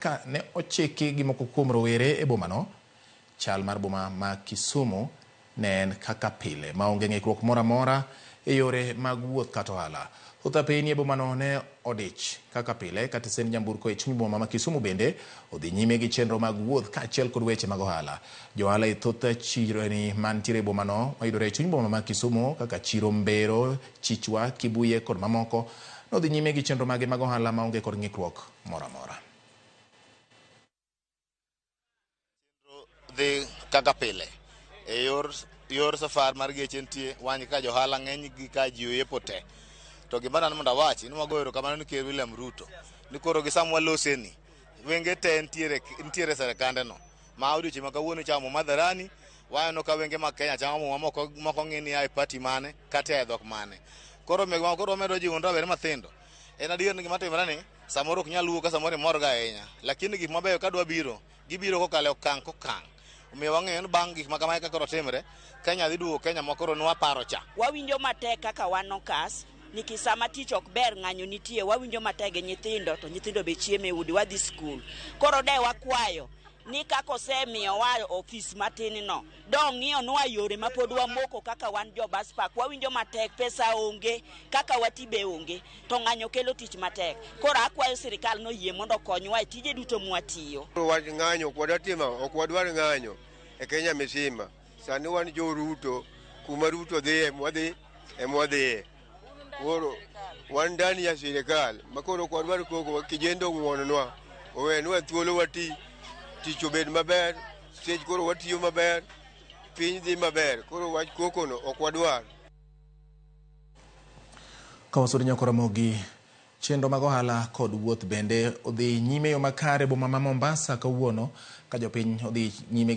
Ka ne ochiki gi moko kuom rowere e bomano, chal mar boma ma Kisumu ne en kaka pile maonge ng'ikruok moro amora e yore mag wuoth kata ohala. Thoth apeyni e bomano ne odich kaka pile ka tesend nyamburko e chuny boma ma Kisumu bende odhi nyime gi chenro mag wuoth kaachiel kod weche mag ohala. Jo ohala e thoth chirni mantiere e bomano mayudore e chuny boma ma Kisumu kaka chiro Mbero, Chichwa, Kibuye kod mamoko nodhi nyime gi chenro mage mag ohala maonge kod ng'ikruok moro amora. Dhi kaka pile e yor yor safar mar geche nitie wan ka johala ng'eny gi ka ji oyepo te to gima dani mondo awachi ni wagoyo erokamano ni Ker William Ruto ni koro gi sama waloseni wenge te nitiere nitiere serikande no ma odiochieng' ma kawuono ichamo muma hadharani waneno ka wenge mag Kenya chamo muma moko moko ng'i ni a e party mane kata e dhok mane koro omiyo koro wamedo jiwo rawere mathindo en adier ni gima timore ni samoro ok nyal wuok ka samoro imor ga ahinya lakini gik mabeyo ka dwa biro gibiro kokalo e okang' kokang' omiyo wang'eyo ni bang' gik ma kamae ka koro timre Kenya dhi duogo Kenya ma koro nwaparo cha. Wawinjo matek kaka wan okas nikech sama tich ok ber ng'anyo nitie wawinjo matek gi nyithindo to nyithindo be chiemo e udi wadhi skul. Koro de wakwayo ni kaka osemiyowa ofis matin no dong'iyonwa yore ma pod wamoko kaka wan jo bus park wawinjo matek pesa onge kaka wati be onge to ng'anyo kelo tich matek. Koro akwayo sirikal noyie mondo okonywa e tije duto mwatiyo. Wach ng'anyo ok wadwa timo, ok wadwar ng'anyo e Kenya misima. Sani wan jo Ruto, kuma Ruto dhiye mwadhi emwadhiye. Koro wan ndani ya sirikal ma koro ok wadwar koko, kijende ong'wononwa, owenwa thuolo wati, tich obed maber, stage koro watiyo maber, piny dhi maber. Koro wach koko no ok wadwar. Ka wasudo nyaka Ramogi, chenro mag ohala kod wuoth bende odhi nyime yo makare boma ma Mombasa kawuono ka jopiny odhi nyime.